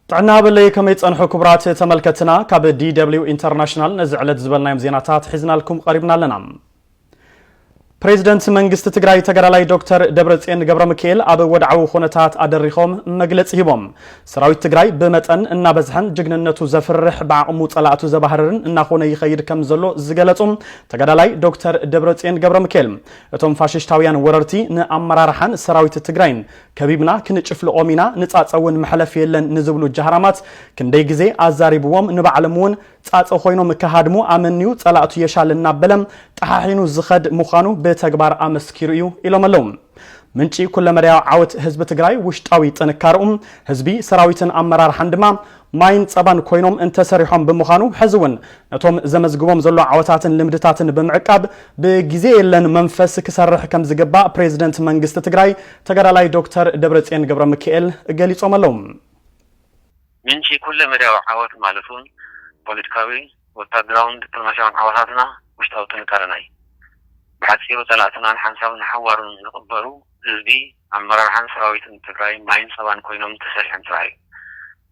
ጥዕና በለይ፣ ከመይ ጸንሑ ክቡራት ተመልከትና? ካብ ዲ ደብሊው ኢንተርናሽናል ነዚ ዕለት ዝበልናዮም ዜናታት ሒዝናልኩም ቀሪብና ኣለና። ፕሬዚደንት መንግስቲ ትግራይ ተጋዳላይ ዶክተር ደብረጽዮን ገብረ ሚካኤል ኣብ ወድዓዊ ኩነታት ኣደሪኾም መግለጺ ሂቦም። ሰራዊት ትግራይ ብመጠን እናበዝሐን ጅግንነቱ ዘፍርሕ፣ ብዓቕሙ ጸላእቱ ዘባህርርን እናኾነ ይኸይድ ከም ዘሎ ዝገለጹ ተጋዳላይ ዶክተር ደብረጽዮን ገብረ ሚካኤል፣ እቶም ፋሽስታውያን ወረርቲ ንኣመራርሓን ሰራዊት ትግራይን ከቢብና ክንጭፍልቖም ኢና፣ ንጻጸ እውን መሕለፊ የለን ንዝብሉ ጃህራማት ክንደይ ግዜ ኣዛሪብዎም፣ ንባዕሎም እውን ጻጸ ኮይኖም ክሃድሙ ኣመንዩ ጸላእቱ የሻል እናበለ ጠሓሒኑ ዝኸድ ምዃኑ ብተግባር ኣመስኪሩ እዩ ኢሎም ኣለዉ። ምንጪ ኩለመዳያዊ ዓወት ህዝቢ ትግራይ ውሽጣዊ ጥንካረኡ፣ ህዝቢ ሰራዊትን ኣመራርሓን ድማ ማይን ጸባን ኮይኖም እንተሰሪሖም ብምዃኑ፣ ሕዚ እውን ነቶም ዘመዝግቦም ዘሎ ዓወታትን ልምድታትን ብምዕቃብ ብግዜ የለን መንፈስ ክሰርሕ ከም ዝግባእ ፕሬዚደንት መንግስቲ ትግራይ ተጋዳላይ ዶክተር ደብረጽዮን ገብረ ሚካኤል ገሊጾም ኣለዉ። ምንጪ ኩለ መዳያዊ ዓወት ማለት እውን ፖለቲካዊ፣ ወታደራውን ዲፕሎማሲያውን ዓወታትና ውሽጣዊ ጥንካረና እዩ። ብሓጺሩ ጸላእትና ንሓንሳብን ንሓዋሩን ዝቕበሉ ህዝቢ፣ ኣመራርሓን ሰራዊትን ትግራይ ማይን ጸባን ኮይኖም ተሰሪሖም ጥራሕ እዩ።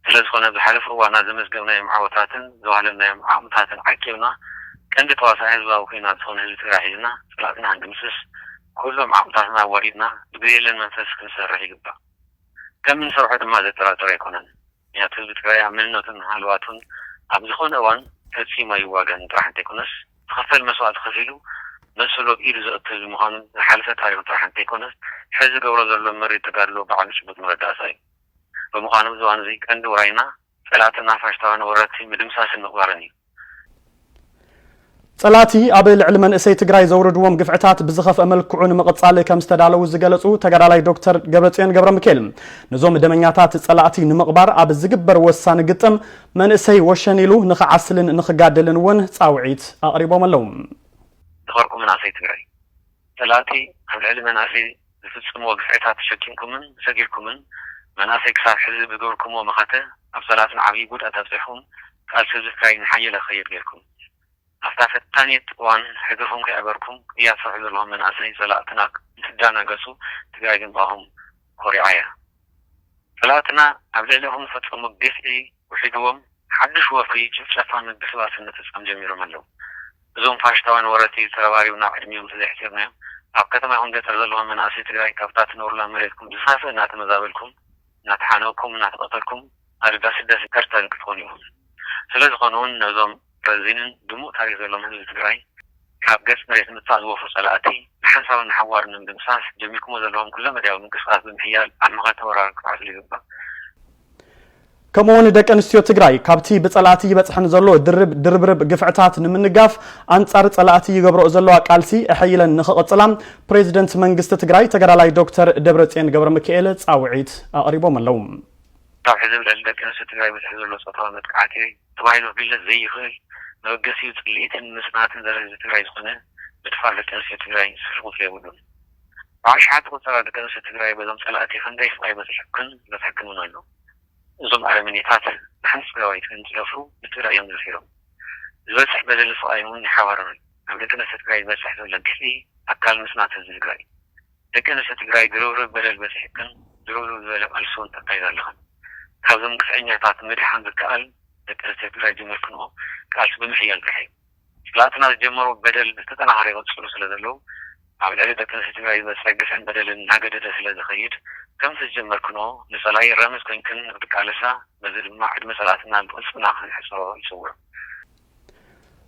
ስለ ዝኾነ ብዝሓለፈ እዋናት ዘመዝገብናዮም ዓወታትን ዘዋህለልናዮም ዓቕምታትን ዓቂብና ቀንዲ ተዋሳኢ ህዝባዊ ኲናት ዝኾነ ህዝቢ ትግራይ ሒዝና ጸላእትና ክንድምስስ ኩሎም ዓቕምታትና ኣዋዲድና ብግዜ የለን መንፈስ ክንሰርሕ ይግባእ። ከም እንሰርሖ ድማ ዘጠራጥር ኣይኮነን። ምኽንያቱ ህዝቢ ትግራይ ኣብ መንነቱን ሃለዋቱን ኣብ ዝኾነ እዋን ፈጺሙ ኣይዋገን ጥራሕ እንተይኮነስ ዝኸፈል መስዋእቲ ከፊሉ መሰሉ ኣብ ኢዱ ዘእቱ ህዝቢ ምዃኑ ዝሓለፈ ታሪኹ ጥራሕ እንተይኮነስ ሕዚ ዝገብሮ ዘሎ መሪር ተጋድሎ ባዕሉ ጭቡጥ መረዳእታ እዩ። ብምዃኑ ኣብዚ እዋን እዚ ቀንዲ ውራይና ጸላእትና ፋሽስታውያን ወረርቲ ምድምሳስን ምቕባርን እዩ። ጸላእቲ ኣብ ልዕሊ መንእሰይ ትግራይ ዘውርድዎም ግፍዕታት ብዝኸፍአ መልክዑ ንምቕጻል ከም ዝተዳለዉ ዝገለጹ ተጋዳላይ ዶክተር ገብረጽዮን ገብረ ሚካኤል፣ ነዞም ደመኛታት ጸላእቲ ንምቕባር ኣብ ዝግበር ወሳኒ ግጥም መንእሰይ ወሸን ኢሉ ንኽዓስልን ንኽጋደልን እውን ጻውዒት ኣቕሪቦም ኣለዉ። ዝኸርኩ መናእሰይ ትግራይ፣ ጸላእቲ ኣብ ልዕሊ መናእሰይ ዝፍጽምዎ ግፍዕታት ተሸኪምኩምን ሰጊርኩምን፣ መናእሰይ ክሳብ ሕዚ ብዝገበርኩምዎ መኸተ ኣብ ጸላእትና ዓብዪ ጉድኣት ኣብጺሕኩም፣ ቃልሲ ህዝቢ ትግራይ ንሓየለ ክኸይድ ጌርኩም። ኣብታ ፈታኒት እዋን ሕድርኹም ከይኣበርኩም እያ ትሰርሑ ዘለኹም መናእሰይ ጸላእትና እንትዳናገጹ ትግራይ ግን ብኣኹም ኮሪዓ እያ። ጸላእትና ኣብ ልዕሌኹም ዝፈጸሙ ግፍዒ ውሒድዎም ሓድሽ ወፍሪ ጭፍጨፋን ምብስባስን ምፍጻም ጀሚሮም ኣለዉ። እዞም ፋሽስታውያን ወረርቲ ተረባሪብና ዕድሚኦም ስለዘይሕጺርናዮም ኣብ ከተማ ይኹን ገጠር ዘለኹም መናእሰይ ትግራይ ካብታ ትነብሩላ መሬትኩም ብዝኸፍእ እናተመዛበልኩም፣ እናተሓነቕኩም፣ እናተቐተልኩም ኣደዳ ስደትን ከርተትን ክትኾኑ ኢኹም። ስለ ዝኾነ እውን ነዞም ረዚንን ድሙቕ ታሪኽ ዘለዎም ህዝቢ ትግራይ ካብ ገጽ መሬት ምጥፋእ ዝወፍሩ ጸላእቲ ንሓንሳብን ንሓዋሩን ንምድምሳስ ጀሚርኩሞ ዘለኹም ኩለ መዳያዊ ምንቅስቃስ ብምሕያል ኣብ መኸተ ወራር ክትዓስሉ ይግባእ። ከምኡ እውን ደቂ ኣንስትዮ ትግራይ ካብቲ ብጸላእቲ ይበጽሐን ዘሎ ድርብ ድርብርብ ግፍዕታት ንምንጋፍ ኣንጻር ጸላእቲ ይገብረኦ ዘለዋ ቃልሲ ኣሐይለን ንኽቕጽላ ፕሬዚደንት መንግስቲ ትግራይ ተጋዳላይ ዶክተር ደብረጽዮን ገብረ ሚካኤል ጻውዒት ኣቕሪቦም ኣለዉ። ካብ ሕዚ ብልዕሊ ደቂ ኣንስትዮ ትግራይ በፂሑ ዘሎ ፆታዊ መጥቃዕቲ ተባሂሉ ክግለፅ ዘይኽእል መበገሲኡ ፅልኢትን ምፅናትን ዘርኢ ህዝቢ ትግራይ ዝኾነ ምድፋር ደቂ ኣንስትዮ ትግራይ ስፍሪ ቁፅሪ የብሉን። ብኣሽሓት ዝቑፀራ ደቂ ኣንስትዮ ትግራይ በዞም ፀላእቲ ክንደይ ስቓይ በፂሑክን ይበፅሐክን እውን ኣሎ። እዞም ኣረመኔታት ንሓንቲ ትግራዋይቲ እንትደፍሩ ንትግራይ እዮም ዘፍሮም። ዝበፅሕ በደልን ስቓይን እውን ናይ ሓባርና እዩ። ኣብ ደቂ ኣንስትዮ ትግራይ ዝበፅሕ ዘሎ ግፍዒ ኣካል ምፅናት ህዝቢ ትግራይ እዩ። ደቂ ኣንስትዮ ትግራይ ድርብርብ በደል በፂሑክን ድርብርብ ዝበለ ቃልሲ እውን ተካይዳ ኣለኽን። ካብዞም ግፍዐኛታት ምድሓን ዝከኣል ደቂ ኣንስትዮ ትግራይ ዝጀመርክንኦ ቃልሲ ብምሕያል ጥራሕ እዩ። ፀላእትና ዝጀመርዎ በደል ዝተጠናኸረ ይቕፅሉ ስለ ዘለዉ ኣብ ልዕሊ ደቂ ኣንስትዮ ትግራይ ዝበፅሕ ግፍዕን በደልን እናገደደ ስለ ዝኸይድ ከምቲ ዝጀመርክንኦ ንፀላኢ ረምዝ ኮይንክን ንክትቃለሳ በዚ ድማ ዕድመ ፀላእትና ብቕልፅምና ክንሕፅሮ ይፅውዕ።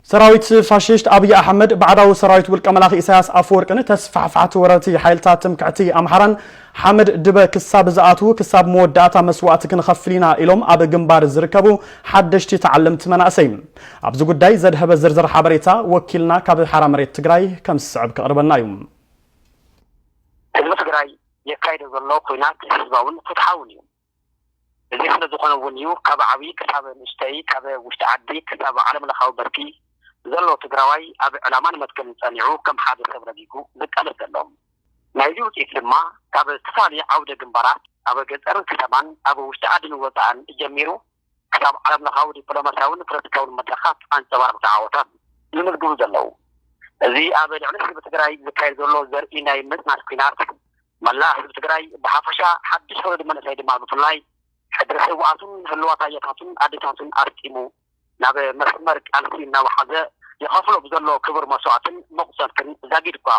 ሰራዊት ፋሽስት ኣብይ ኣሕመድ ባዕዳዊ ሰራዊት ውልቀ መላኺ ኢሳያስ ኣፈወርቅን ተስፋሕፋሕቲ ወረርቲ ሓይልታት ትምክሕቲ ኣምሓራን ሓመድ ድበ ክሳብ ዝኣትዉ ክሳብ መወዳእታ መስዋእቲ ክንኸፍል ኢና ኢሎም ኣብ ግንባር ዝርከቡ ሓደሽቲ ተዓለምቲ መናእሰይ። ኣብዚ ጉዳይ ዘድሀበ ዝርዝር ሓበሬታ ወኪልና ካብ ሓራ መሬት ትግራይ ከም ዝስዕብ ከቕርበልና እዩ። ህዝቢ ትግራይ የካይዶ ዘሎ ኲናት ህዝባውን ፍትሓውን እዩ። እዚ ስለ ዝኾነ እውን እዩ ካብ ዓብዪ ክሳብ ንእሽተይ፣ ካብ ውሽጢ ዓዲ ክሳብ ዓለም ለኻዊ በርኪ ዘሎ ትግራዋይ ኣብ ዕላማን መትከልን ጸኒዑ ከም ሓደ ሰብ ረጊጉ ዝቃለስ ዘሎ። ናይዚ ውፅኢት ድማ ካብ ዝተፈላለዩ ዓውደ ግንባራት ኣብ ገጠርን ከተማን ኣብ ውሽጢ ዓድን ወፃእን ጀሚሩ ክሳብ ዓለም ለኻዊ ዲፕሎማሲያውን ፖለቲካውን መድረኻት ኣንጸባርቕ ዓወታት ዝምዝግቡ ዘለዉ። እዚ ኣብ ልዕሊ ህዝቢ ትግራይ ዝካየድ ዘሎ ዘርኢ ናይ ምጽናት ኲናት መላእ ህዝቢ ትግራይ ብሓፈሻ ሓድሽ ወለዶ መንእሰይ ድማ ብፍላይ ሕድሪ ስውኣቱን ህልዋት ኣያታቱን ኣዴታቱን ኣስጢሙ ናብ መስመር ቃልሲ እናወሓዘ ይኸፍሎ ብዘሎ ክቡር መስዋእትን መቑሰልትን ዛጊድ እኳ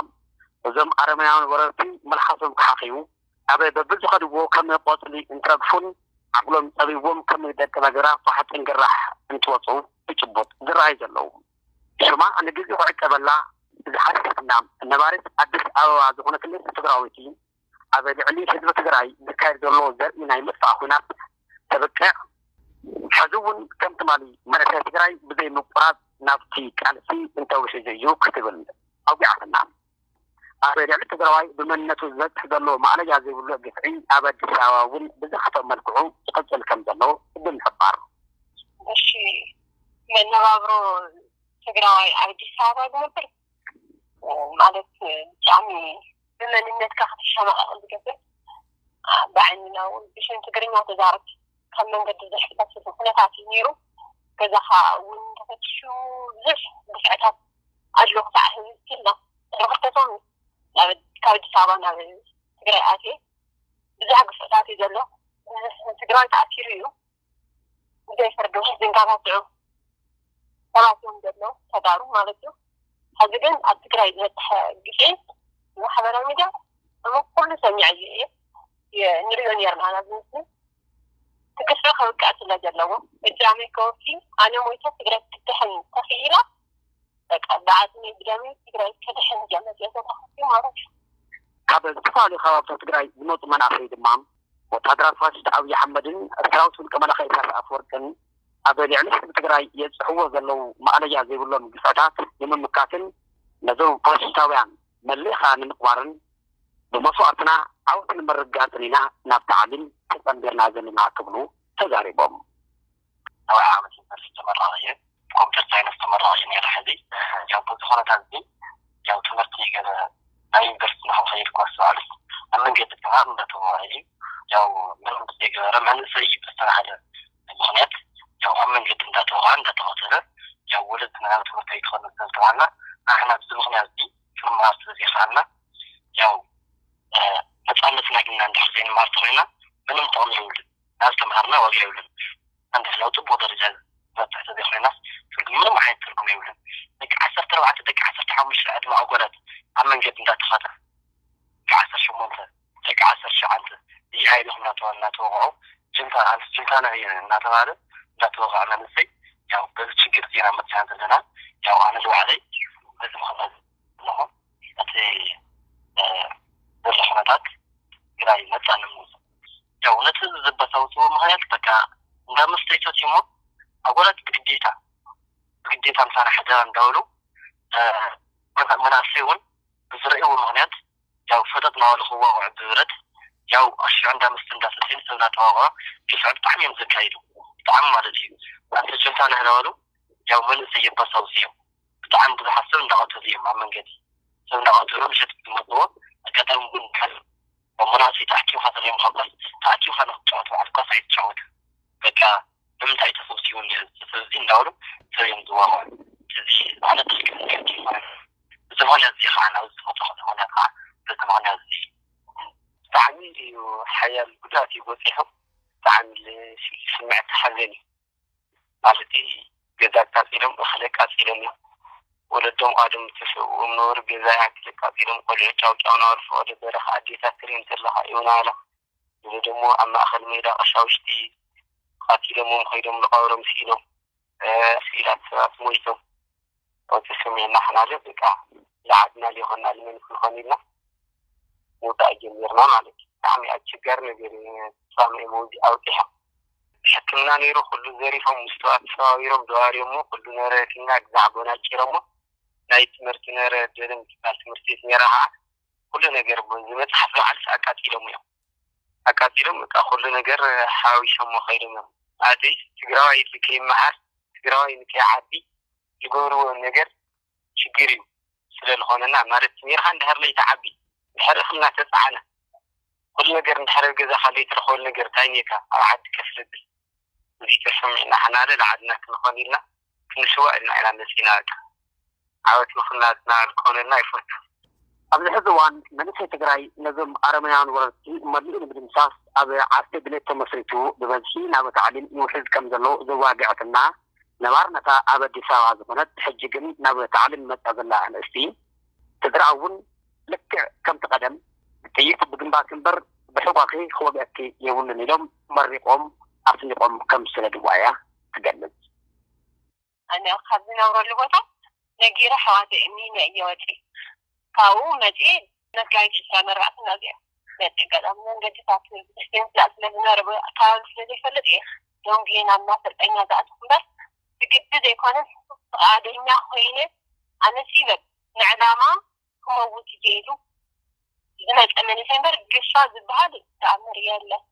እዞም ኣረመናውያን ወረርቲ መልሓሶም ክሓኽዩ ኣብ በብዝኸድዎ ከም ቆፅሊ እንትረግፉን ዓቕሎም ፀቢዎም ከም ደቂ በገራ ፋሕ ጥንግራሕ እንትወፁ ብጭቡጥ ዝረኣዩ ዘለዉ። ሽማ ንግዜኡ ክዕቀበላ ዝሓሰብና ነባሪት ኣዲስ ኣበባ ዝኾነት ንእስቲ ትግራወይቲ ኣብ ልዕሊ ህዝቢ ትግራይ ዝካየድ ዘሎ ዘርኢ ናይ ምጥፋእ ኹናት ተብቅዕ፣ ሕዚ እውን ከም ትማሊ መንእሰይ ትግራይ ብዘይ ምቁራፅ ናብቲ ቃልሲ እንተውሒዙ እዩ ክትብል ኣውጊዓትና። ኣብ ልዕሊ ትግራዋይ ብመንነቱ ዝበፅሕ ዘሎ ማእለያ ዘይብሉ ግፍዒ ኣብ ኣዲስ ኣበባ እውን ብዝኸፍአ መልክዑ ይቕፅል ከም ዘሎ ብምሕባር። እሺ፣ መነባብሮ ትግራዋይ ኣብ ኣዲስ ኣበባ ዝነብር ማለት ብጣዕሚ ብመንነትካ ክትሸማቐቕ ዝገብር፣ ብዓይንና እውን ብሽም ትግርኛ ተዛረብ ካብ መንገዲ ዘሕልፈት ኩነታት እዩ ነይሩ። ገዛኻ እውን ተፈትሹ ብዙሕ ግፍዕታት ኣሎ ክሳዕ ሕዚ ስቲልና ተመልከቶም ካብ ኣዲስ ኣበባ ናብ ትግራይ ኣትየ ብዙሕ ግፍዕታት እዩ ዘሎ። ብዙሕ ትግራይ ተኣሲሩ እዩ። ብዘይ ፍርዲ ዝንጋታትዑ ሰባት እዮም ዘለዉ፣ ተጋሩ ማለት እዩ። ሕዚ ግን ኣብ ትግራይ ዝበፅሐ ግፍዒ ማሕበራዊ ሚድያ እሞ ኩሉ ሰሚዐ እዩ እየ ንሪኦ ነርና ናብ ዝምስሊ እቲ ግፍዒ ከብቅዕ ስለ ዘለዎ እጃመይ ከወፊ ኣነ ሞይተ ትግራይ ክትድሕን ተኽኢላ በቃ ብዓፅሚ ብደመይ ትግራይ ክትድሕን እያ መፅኤ ተተኽሲ ማለት እዩ። ካብ ዝተፈላለዩ ከባብታት ትግራይ ዝመፁ መናእሰይ ድማ ወታደራት ፋሽስት ኣብይ ኣሕመድን ሰራዊት ውልቀ መላኺ ኢሳያስ ኣፈወርቅን ኣብ ልዕሊ ህዝቢ ትግራይ የብፅሕዎ ዘለዉ ማእለያ ዘይብሎም ግፍዕታት ንምምካትን ነዞም ፋሽስታውያን መሊእኻ ንምቕባርን ብመስዋእትና ዓወት ንምርግጋፅን ኢና ናብ ታዕሊም ተፀንቢርና ዘለና ክብሉ ተዛሪቦም። ነዊሕ ዓመት ዩኒቨርሲቲ ተመራቒ እየ። ኮምፒተር ሳይንስ ተመራቒ እየ ነይረ። ሕዚ ያው በዚ ኩነታት እዚ ያው ትምህርቲ ገለ ናይ ዩኒቨርሲቲ ንክንኸይድ እኳ ዝተባህለ ኣብ መንገዲ ከዓ እንዳተወቕዐ እዩ። ያው ምንም ዘይገበረ መንእሰይ እዩ ብዝተባህለ ምክንያት ያው ኣብ መንገዲ እንዳተወቕዐ እንዳተቐተለ ያው ወለድና ናብ ትምህርቲ ኣይትኸድን ስለዝተባሃልና ንሕና ብዚ ምክንያት እዚ ክንመሃር ስለዘይከኣልና ያው ነፃነትና ግና እንድሕር ዘይንመሃር ተኮይና ምንም ጥቕሚ የብሉን። ናብ ዝተምሃርና ዋጋ የብሉን። እንድሕር ናብ ፅቡቅ ደረጃ ዝበፅሕ ተዘይኮይናስ ትርጉም ምንም ዓይነት ትርጉም የብሉን። ደቂ ዓሰርተ ኣርባዕተ ደቂ ዓሰርተ ሓሙሽተ ዕድመ ኣጓላት ኣብ መንገዲ እንዳተኸተ ደቂ ዓሰርተ ሸሞንተ ደቂ ዓሰርተ ትሽዓተ እዚ ሓይልኹም እናተባለ እናተወቕዑ ጅንታ ኣንስ ጅንታ ነህ እናተባለ እንዳተወቕዐ መንእሰይ ያው በዚ ችግር ዜና መፅና ዘለና ያው ኣነ ዝባዕለይ በዚ ምኽንያት ኣለኹ እቲ ዘሎ ኩነታት ግራ ይመፃ ንምውፅእ ያው ነቲ ዘበሳውስዎ ምክንያት በቃ እንዳ መስተ ይሰትዩ እሞ ኣጓላት ብግዴታ ብግዴታ ምሳና ሓደራ እንዳበሉ መናእሰይ እውን ብዝርእይዎ ምክንያት ያው ፈጠጥ ናበሉ ክዋቕዑ ብብረት ያው ኣሽዑ እንዳ መስተ እንዳሰተዩ ሰብ እናተዋቕዑ ግፍዒ ብጣዕሚ እዮም ዘካይዱ ብጣዕሚ ማለት እዩ ኣንተ ጀንታ ነህ ናበሉ ያው መንእሰይ የባሳውስ እዮም ብጣዕሚ ብዙሓት ሰብ እንዳቐተሉ እዮም ኣብ መንገዲ ሰብ እንዳቐተሉ ምሸት ዝመፅዎ ኣጋጣሚ እውን ካብ መናእሰይ ተኣኪብካ ተሪኦም ካብባስ ተኣኪብካ ንክትጫወት ባዕልካ ኣይትጫወት በቃ ንምንታይ ተሰብሲቡ እኒሀ እዚ ሰብ እዚ እንዳበሉ ሰብ እዮም ዝዋቐዑ እዚ ማለት ትክክል ነገር ዘይኮነ እዚ ምክንያት እዚ ከዓ ናብ ዝተፈጠረ ዝኾነ ከዓ በዚ ምክንያት እዚ ብጣዕሚ እዩ ሓያል ጉድኣት እዩ በፂሑ ብጣዕሚ ስምዕቲ ሓዘን እዩ ማለት ገዛ ኣቃፂሎም እኽሊ ኣቃፂሎም እዮም ወለዶም ኣዶም ዝተሰውኦም ነበሩ ገዛ ይኣክል ኣቃፂሎም ቆልዑ ጫውጫው ናበሉ ፈቐዶ በረኻ ኣዴታት ትርኢ እንተለኻ እዮና ኣላ እዚ ደሞ ኣብ ማእኸል ሜዳ ቀሻውሽቲ ቃቲሎሞም ከይዶም ንቐብሮም ስኢኖም ስኢላት ሰባት ሞይቶም እቲ ስምዒና ሓናለ በቃ ዝዓድና ዘይኮና ልመን ክንኾን ኢልና ምውዳእ ጀሚርና ማለት እዩ። ብጣዕሚ ኣቸጋሪ ነገር እዩ። ሳምዒ መውዲ ኣውጢሖም ሕክምና ነይሩ ኩሉ ዘሪፎም ምስትዋት ተሰባቢሮም ደዋሪዮሞ ኩሉ ነረ ሕክምና ግዛዕ ጎናጭሮሞ ናይ ትምህርቲ ነረ ደለም ትባል ትምህርቲ ቤት ነይራ ከዓ ኩሉ ነገር ዝመፅሓፍ በዓልስ ኣቃፂሎም እዮም። ኣቃፂሎም በቃ ኩሉ ነገር ሓዊሶሞ ከይዶም እዮም። ኣደይ ትግራዋይ ከይመሃር ትግራዋይ ንከይዓቢ ዝገብርዎ ነገር ችግር እዩ ስለዝኾነና ማለት ነርካ እንድሕር ለይትዓቢ ድሕሪ እኽልና ተፃዕነ ኩሉ ነገር እንድሕር ኣብ ገዛኻ ለይትረኽበሉ ነገር እንታይ ነካ ኣብ ዓዲ ከፍ ዘብል እዚ ተሰሚዕና ሓናለ ንዓድና ክንኾን ኢልና ክንስዋእ ኢልና ኢና መፂና በቃ ዓወት ንኹናትና ክኾነልና ይፈቱ። ኣብዚ ሕዚ እዋን መንእሰይ ትግራይ ነዞም ኣረመናውያን ወረርቲ መሊኡ ንምድምሳስ ኣብ ዓርሰ ድሌት ተመስሪቱ ብበዝሒ ናብ ታዕሊም ይውሕዝ ከም ዘሎ ዘዋግዐትና ነባርነታ ኣብ ኣዲስ ኣበባ ዝኾነት ሕጂ ግን ናብ ታዕሊም መጻ ዘላ ኣንእስቲ ትግራይ እውን ልክዕ ከምቲ ቀደም ጥይት ብግንባርኪ እምበር ብሕቋኺ ክወግአኪ የብሉን ኢሎም መሪቖም ኣስኒቖም ከም ዝሰደድዋ እያ ትገልጽ። ኣነ ካብ ዝነብረሉ ቦታ ነጊረ ኣሕዋተይ እምኒነ እየ ወፂ ካብኡ መፂ መጋቢት ዕስራን ኣርባዕተን ናብዚኣ መፂ ኣጋጣሚ መንገድታት ቤተክርስትያን ስላል ስለዝነበረ ኣካባቢ ስለዘይፈልጥ እየ ደንጉየ ናብ ማሰልጠኛ ዝኣትኩ እምበር ብግዲ ዘይኮነስ ፍቃደኛ ኮይነ ኣነስ ይበል ንዕላማ ክመውት እየ ኢሉ ዝመፀ መንእሰይ እምበር ግፋ ዝበሃል ተኣምር የለን።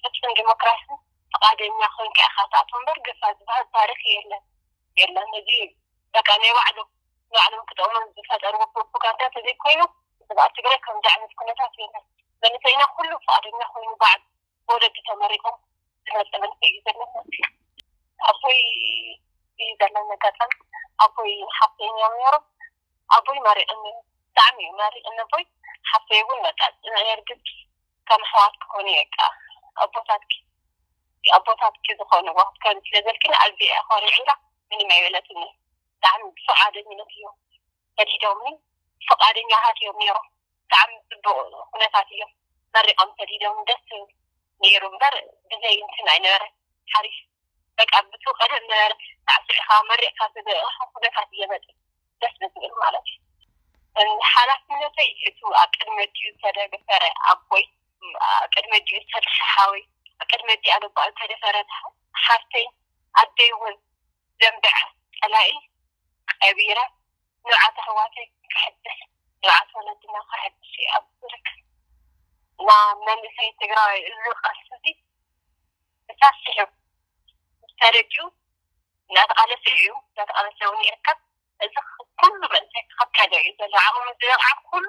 ፍትሕን ዲሞክራስን ፍቃደኛ ኮይንካ ኢካ ትኣትዎ እምበር ግፋ ዝበሃል ታሪክ የለን የለን። እዚ በቃ ናይ ባዕሉ ንባዕሎም ክጠቅሞም ዝፈጠርዎ ፕሮፓጋንዳ ተዘይኮይኑ ህዝቢ ትግራይ ከምዚ ዓይነት ኩነታት የለን። መንእሰይና ኩሉ ፍቃደኛ ኮይኑ ባዕሉ ወለዲ ተመሪቆም ዝመፀ መንእሰይ እዩ ዘለና። ኣቦይ እዩ ዘለና ኣጋጣሚ ኣቦይ ሓፍተይ እዮም ነይሮም። ኣቦይ መሪቅኒ እዩ ብጣዕሚ እዩ መሪቅኒ ኣቦይ። ሓፍተይ እውን በቃ ናይ ርግብ ከም ኣሕዋት ክኾኑ እየ በቃ ኣቦታትኪ ኣቦታትኪ ዝኾንዎ ከም ስለ ዘልክኒ ኣዝየ እየ ኮሪዐ ኢላ ምንም ኣይበለትኒ። ብጣዕሚ ብፍቃደኝነት እዮም ሰዲዶምኒ ፍቃደኛታት እዮም ነይሮም። ብጣዕሚ ፅቡቅ ኩነታት እዮም መሪቆም ሰዲዶምኒ ደስ ዝብል ነይሩ እምበር ብዘይ እንትን ኣይነበረን ሓሪፍ በቃ ብፍቅሪ ሳዕሲዕካ መሪቕካ ዝደረኻ ኩነታት እየመፅእ ደስ ብዝብል ማለት እዩ። ሓላፍነተይ እቱ ኣብ ቅድሚ ኣዲኡ ዝተደፈረ ኣቦይ፣ ኣብ ቅድሚ ኣዲኡ ዝተጥሐ ሓወይ፣ ኣብ ቅድሚ ኣዲኣ ልባኣ ዝተደፈረት ሓፍተይ፣ ኣደይ እውን ዘንብዐ ፀላኢ ቀቢረ ንብዓት ኣሕዋተይ ክሕድስ ንብዓት ወለድና ክሕድስ እየ ኣብዚ ዝርከብ። እና መንእሰይ ትግራዋይ እዚ ቃልሲ እዚ ብሳስሑ ተረዲኡ እናተቃለሰ እዩ እናተቃለሰ እውን ይርከብ። እዚ ኩሉ መንእሰይ ክኽተሎ እዩ ዘሎ ዓቕሙ ዝበቕዓ ኩሉ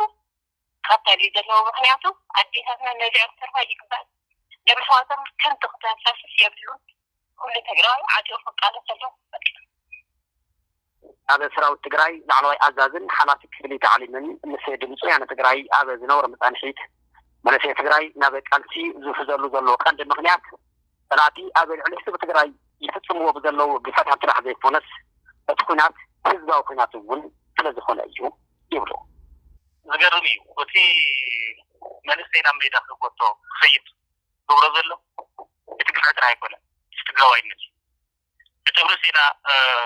ክኽተል እዩ ዘለዎ ምክንያቱ ኣዴታትና ነዚኦም ክተርፋ ይግባእ ደም ኣሕዋቶም ከንቱ ክተንፈስስ የብሉን። ኩሉ ትግራዋይ ዓጢቑ ክቃለሰሎም ይፈቅድ። ኣብ ሰራዊት ትግራይ ላዕለዋይ ኣዛዝን ሓላፊ ክፍሊ ታዕሊምን ምስ ድምፂ ወያነ ትግራይ ኣብ ዝነበሮ መፃንሒት መንእሰይ ትግራይ ናብ ቃልሲ ዝውሕዘሉ ዘሎ ቀንዲ ምክንያት ፀላእቲ ኣብ ልዕሊ ህዝቢ ትግራይ ይፍፅምዎ ብዘለዉ ግፈታት ጥራሕ ዘይኮነስ እቲ ኩናት ህዝባዊ ኩናት እውን ስለዝኾነ እዩ ይብሉ። ዝገርም እዩ እቲ መንእሰይ ናብ ሜዳ ክጎቶ ክኸይድ ዝገብሮ ዘሎ እቲ ግፍዒ ጥራሕ ኣይኮነን እቲ ትግራዋይነት እዩ። እቲ ኣብ ርእስና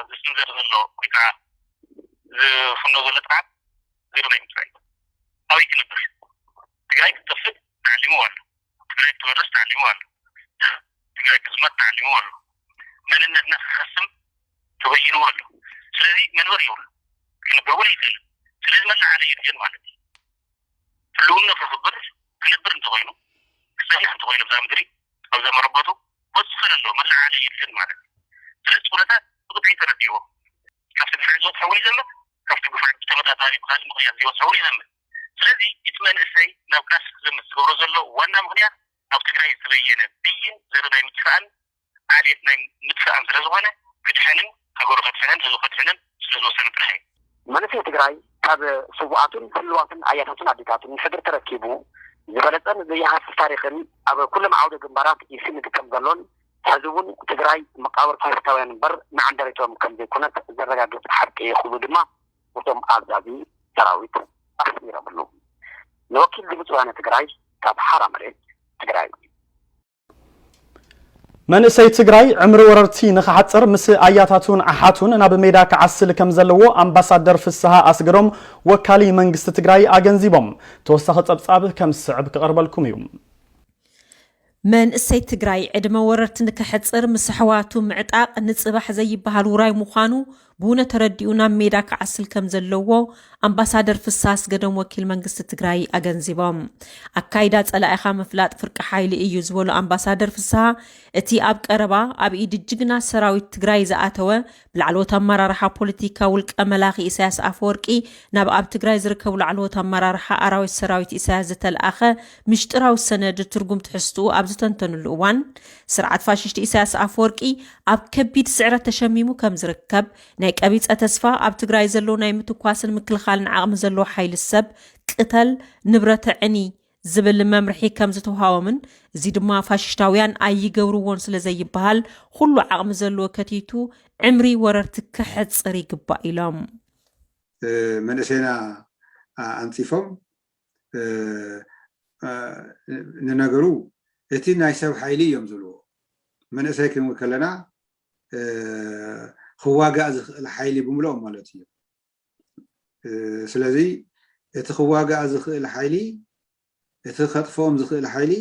ዝስንዘር ዘሎ ወይ ከዓ ዝፍኖ ዘሎ ጥርዓን ዘረባ ኣይምፅራይ ኣበይ ክነብር ትግራይ ክትጠፍእ ተዓሊሙ ኣሎ። ትግራይ ክትወርስ ተዓሊሙ ኣሎ። ትግራይ ክዝመት ተዓሊሙ ኣሎ። መንነትና ክኸስም ተበይኑ ኣሎ። ስለዚ መንበር የብሉ ክነብር እውን ኣይክእልን። ስለዚ መላዓለ ይድገን ማለት እዩ። ህልውና ክኽበር ክነብር እንተኾይኑ ክፀንሕ እንተኾይኑ ብዛ ምድሪ ኣብዛ መረበቱ ወፅኸ ኣሎ መላዓለ ይድገን ማለት እዩ። ስለዚ ኩነታት ብቅጥዒ ተረዲዎ ካብቲ ግፍዒ ዝወፅሐ እውን ይዘምት ካብቲ ግፍዒ ብተመጣጣኒ ብካሊእ ምክንያት ዘይወፅሐ እውን ይዘምት። ስለዚ እቲ መንእሰይ ናብ ቃልሲ ክዘምት ዝገብሮ ዘሎ ዋና ምክንያት ኣብ ትግራይ ዝተበየነ ብይን ዘረባ ኣይምፅራእን ዓሌት ናይ ምጥፋእን ስለዝኾነ ክድሕንን ሃገሩ ከድሕንን ህዝቡ ከድሕንን ስለዝወሰነ ጥራሕ እዩ። መንእሰይ ትግራይ ካብ ስውኣቱን ህልዋትን ኣያታቱን ኣዴታቱን ሕድሪ ተረኪቡ ዝበለፀን ዘይሃስስ ታሪኽን ኣብ ኩሎም ዓውደ ግንባራት ይስንድ ከም ዘሎን ሕዚ እውን ትግራይ መቃብር ፋሽስታውያን እምበር መዐንደሪቶም ከም ዘይኮነት ዘረጋግፅ ሓቂ እዩ ክብሉ ድማ እቶም ኣዛዚ ሰራዊት ኣስሚሮምሉ። ንወኪል ድምፂ ወያነ ትግራይ ካብ ሓራ መሬት ትግራይ። መንእሰይ ትግራይ ዕምሪ ወረርቲ ንኽሓፅር ምስ ኣያታቱን ኣሓቱን ናብ ሜዳ ክዓስል ከም ዘለዎ ኣምባሳደር ፍስሃ ኣስገዶም ወካሊ መንግስቲ ትግራይ ኣገንዚቦም። ተወሳኺ ፀብፃብ ከም ዝስዕብ ክቐርበልኩም እዩ። መንእሰይ ትግራይ ዕድመ ወረርቲ ንክሕፅር ምስ ኣሕዋቱ ምዕጣቕ ንፅባሕ ዘይበሃል ውራይ ምዃኑ ብውነ ተረዲኡ ናብ ሜዳ ክዓስል ከም ዘለዎ ኣምባሳደር ፍስሃ ኣስገዶም ወኪል መንግስቲ ትግራይ ኣገንዚቦም። ኣካይዳ ፀላኢኻ ምፍላጥ ፍርቂ ሓይሊ እዩ ዝበሉ ኣምባሳደር ፍስሃ፣ እቲ ኣብ ቀረባ ኣብ ኢድ ጅግና ሰራዊት ትግራይ ዝኣተወ ብላዕለዎት ኣመራርሓ ፖለቲካ ውልቀ መላኺ ኢሳያስ ኣፈወርቂ ናብ ኣብ ትግራይ ዝርከቡ ላዕለዎት ኣመራርሓ ኣራዊት ሰራዊት ኢሳያስ ዝተልኣኸ ምሽጥራዊ ሰነድ ትርጉም ትሕዝትኡ ኣብ ዝተንተንሉ እዋን፣ ስርዓት ፋሽስት ኢሳያስ ኣፈወርቂ ኣብ ከቢድ ስዕረት ተሸሚሙ ከም ዝርከብ፣ ናይ ቀቢጸ ተስፋ ኣብ ትግራይ ዘሎ ናይ ምትኳስን ምክልኻልን ዓቕሚ ዘለዎ ሓይሊ ሰብ ቅተል፣ ንብረት ዕኒ ዝብል መምርሒ ከም ዝተውሃቦምን፣ እዚ ድማ ፋሽሽታውያን ኣይገብርዎን ስለ ዘይበሃል፣ ኩሉ ዓቕሚ ዘለዎ ከቲቱ ዕምሪ ወረርቲ ከሕጽር ይግባእ ኢሎም። መንእሰይና ኣንፂፎም፣ ንነገሩ እቲ ናይ ሰብ ሓይሊ እዮም ዝብልዎ። መንእሰይ ክንብል ከለና ክዋጋእ ዝኽእል ሓይሊ ብምልኦም ማለት እዩ። ስለዚ እቲ ክዋጋእ ዝኽእል ሓይሊ፣ እቲ ከጥፍኦም ዝኽእል ሓይሊ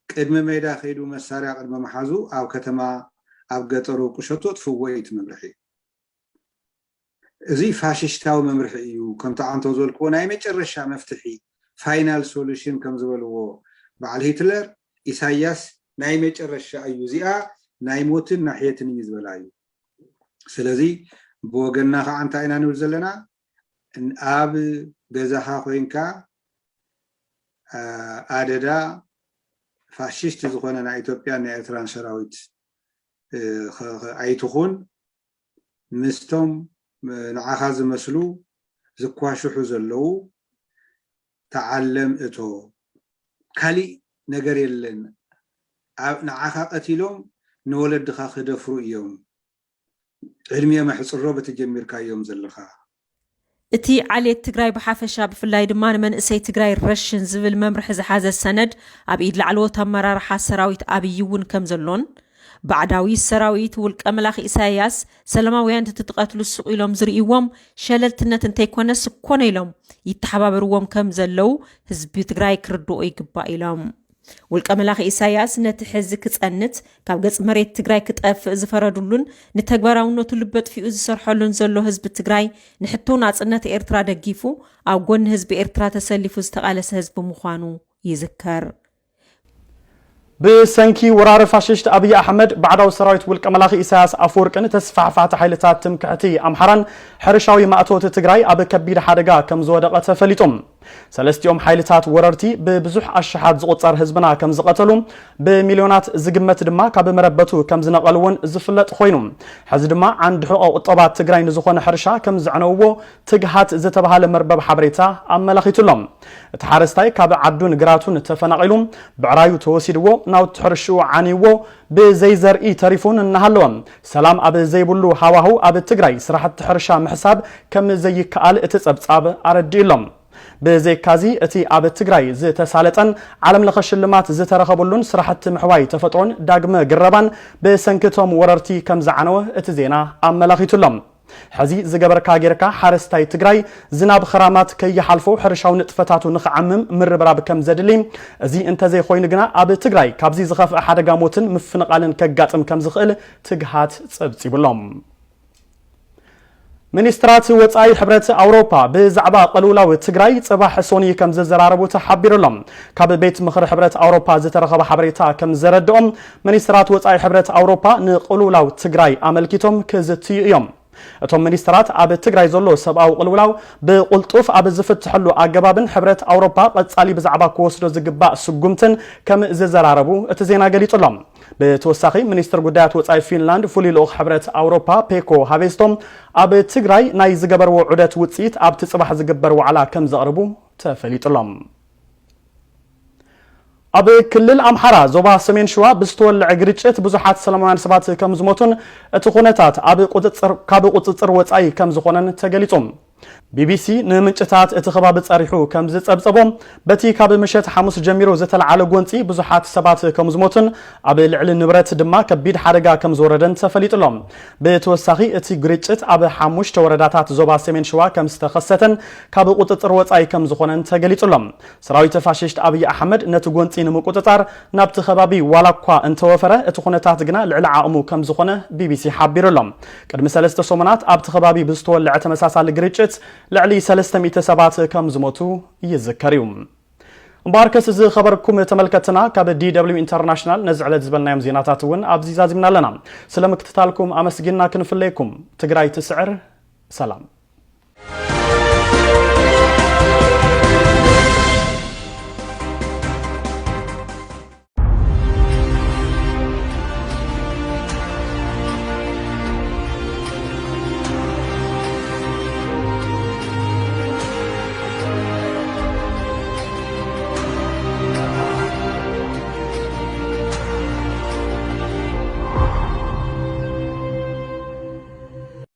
ቅድሚ ሜዳ ከይዱ መሳርያ ቅድሚ ምሓዙ ኣብ ከተማ ኣብ ገጠሩ ቁሸቱ ኣጥፍዎ እዩ እቲ መምርሒ። እዚ ፋሽሽታዊ መምርሒ እዩ። ከምቲ ዓንቶ ዝበልክዎ ናይ መጨረሻ መፍትሒ፣ ፋይናል ሶሉሽን ከም ዝበልዎ በዓል ሂትለር፣ ኢሳያስ ናይ መጨረሻ እዩ፣ እዚኣ ናይ ሞትን ናይ ሕየትን እዩ ዝበላ እዩ። ስለዚ ብወገንና ከዓ እንታይ ኢና ንብል ዘለና? ኣብ ገዛኻ ኮይንካ ኣደዳ ፋሽስት ዝኾነ ናይ ኢትዮጵያን ናይ ኤርትራን ሰራዊት ኣይትኹን። ምስቶም ንዓኻ ዝመስሉ ዝኳሽሑ ዘለዉ ተዓለም እቶ። ካሊእ ነገር የለን። ንዓኻ ቀቲሎም ንወለድኻ ክደፍሩ እዮም። ዕድሚኦም ኣሕፅሮ በቲ ጀሚርካዮም ዘለኻ። እቲ ዓሌት ትግራይ ብሓፈሻ ብፍላይ ድማ ንመንእሰይ ትግራይ ረሽን ዝብል መምርሒ ዝሓዘ ሰነድ ኣብ ኢድ ላዕለዎት ኣመራርሓ ሰራዊት ኣብይ እውን ከም ዘሎን፣ ባዕዳዊ ሰራዊት ውልቀ መላኺ ኢሳያስ ሰላማውያን ትትቀትሉ ስቕ ኢሎም ዝርእይዎም ሸለልትነት እንተይኮነስ ኮነ ኢሎም ይተሓባበርዎም ከም ዘለዉ ህዝቢ ትግራይ ክርድኦ ይግባእ ኢሎም። ውልቀ መላኺ ኢሳያስ ነቲ ሕዚ ክጸንት፣ ካብ ገጽ መሬት ትግራይ ክጠፍእ ዝፈረዱሉን ንተግባራውነቱ ልበጥፊኡ ዝሰርሐሉን ዘሎ ህዝቢ ትግራይ ንሕቶ ናጽነት ኤርትራ ደጊፉ ኣብ ጎኒ ህዝቢ ኤርትራ ተሰሊፉ ዝተቓለሰ ህዝቢ ምዃኑ ይዝከር። ብሰንኪ ወራሪ ፋሽስት ኣብይ ኣሕመድ ባዕዳዊ ሰራዊት ውልቀ መላኺ ኢሳያስ ኣፈወርቅን ተስፋሕፋሕቲ ሓይልታት ትምክሕቲ ኣምሓራን ሕርሻዊ ማእቶት ትግራይ ኣብ ከቢድ ሓደጋ ከም ዝወደቐ ተፈሊጡ። ሰለስቲኦም ሓይልታት ወረርቲ ብብዙሕ ኣሽሓት ዝቑጸር ህዝብና ከም ዝቐተሉ፣ ብሚልዮናት ዝግመት ድማ ካብ መረበቱ ከም ዝነቐልዎን ዝፍለጥ ኮይኑ፣ ሕዚ ድማ ዓንዲ ሕቖ ቁጠባ ትግራይ ንዝኾነ ሕርሻ ከም ዘዕነውዎ ትግሃት ዝተባሃለ መርበብ ሓበሬታ ኣመላኺቱ ኣሎ። እቲ ሓረስታይ ካብ ዓዱን ግራቱን ተፈናቒሉ፣ ብዕራዩ ተወሲድዎ፣ ናውቲ ሕርሽኡ ዓንይዎ፣ ብዘይ ዘርኢ ተሪፉን እናሃለወ፣ ሰላም ኣብ ዘይብሉ ሃዋህው ኣብ ትግራይ ስራሕቲ ሕርሻ ምሕሳብ ከም ዘይከኣል እቲ ጸብጻብ ኣረዲኡ ኣሎ። ብዘይካዚ እቲ ኣብ ትግራይ ዝተሳለጠን ዓለም ለኸ ሽልማት ዝተረኸበሉን ስራሕቲ ምሕዋይ ተፈጥሮን ዳግመ ግረባን ብሰንኪ እቶም ወረርቲ ከም ዝዓነወ እቲ ዜና ኣመላኺቱ ኣሎ። ሕዚ ዝገበርካ ጌርካ ሓረስታይ ትግራይ ዝናብ ኽራማት ከይሓልፎ ሕርሻዊ ንጥፈታቱ ንኽዓምም ምርብራብ ከም ዘድሊ፣ እዚ እንተዘይኮይኑ ግና ኣብ ትግራይ ካብዚ ዝኸፍአ ሓደጋ ሞትን ምፍንቓልን ከጋጥም ከም ዝኽእል ትግሃት ጸብጺቡ ኣሎ። ሚኒስትራት ወጻኢ ሕብረት ኣውሮፓ ብዛዕባ ቅልውላው ትግራይ ጽባሕ ሶኒ ከም ዝዘራረቡ ተሓቢሩ ኣሎ። ካብ ቤት ምኽሪ ሕብረት ኣውሮፓ ዝተረኸበ ሓበሬታ ከም ዘረድኦም፣ ሚኒስትራት ወጻኢ ሕብረት ኣውሮፓ ንቅልውላው ትግራይ ኣመልኪቶም ክዝትዩ እዮም። እቶም ሚኒስትራት ኣብ ትግራይ ዘሎ ሰብኣዊ ቅልውላው ብቁልጡፍ ኣብ ዝፍትሐሉ ኣገባብን ሕብረት ኣውሮፓ ቀጻሊ ብዛዕባ ክወስዶ ዝግባእ ስጉምትን ከም ዝዘራረቡ እቲ ዜና ገሊጹ ኣሎ። ብተወሳኺ ሚኒስትር ጉዳያት ወጻኢ ፊንላንድ ፍሉይ ልኡኽ ሕብረት ኣውሮፓ ፔኮ ሃቬስቶ ኣብ ትግራይ ናይ ዝገበርዎ ዑደት ውፅኢት ኣብቲ ፅባሕ ዝግበር ዋዕላ ከም ዘቕርቡ ተፈሊጡ ኣሎ። ኣብ ክልል ኣምሓራ ዞባ ሰሜን ሸዋ ብዝተወለዐ ግርጭት ብዙሓት ሰላማውያን ሰባት ከም ዝሞቱን እቲ ኩነታት ኣብ ቁፅፅር ካብ ቁፅፅር ወፃኢ ከም ዝኾነን ተገሊጹ። ቢቢሲ ንምንጭታት እቲ ከባቢ ጸሪሑ ከም ዝጸብጸቦ፣ በቲ ካብ ምሸት ሓሙስ ጀሚሩ ዝተለዓለ ጎንጺ ብዙሓት ሰባት ከም ዝሞቱን ኣብ ልዕሊ ንብረት ድማ ከቢድ ሓደጋ ከም ዝወረደን ተፈሊጡ ኣሎ። ብተወሳኺ እቲ ግርጭት ኣብ ሓሙሽተ ወረዳታት ዞባ ሰሜን ሸዋ ከም ዝተኸሰተን ካብ ቁጽጽር ወጻኢ ከም ዝኾነን ተገሊጹ ኣሎ። ሰራዊት ፋሽስት ኣብይ ኣሕመድ ነቲ ጎንጺ ንምቁጽጻር ናብቲ ከባቢ ዋላ እኳ እንተወፈረ፣ እቲ ኩነታት ግና ልዕሊ ዓቕሙ ከም ዝኾነ ቢቢሲ ሓቢሩ ኣሎ። ቅድሚ ሰለስተ ሰሙናት ኣብቲ ከባቢ ብዝተወለዐ ተመሳሳሊ ግርጭት ልዕሊ ሰለስተ ሚእቲ ሰባት ከም ዝሞቱ ይዝከር እዩ። እምበኣርከስ ዝኸበርኩም ተመልከትና ካብ ዲ ደብሊው ኢንተርናሽናል ነዚ ዕለት ዝበልናዮም ዜናታት እውን ኣብዚ ዛዚምና ኣለና። ስለ ምክትታልኩም ኣመስጊንና ክንፍለየኩም። ትግራይ ትስዕር። ሰላም።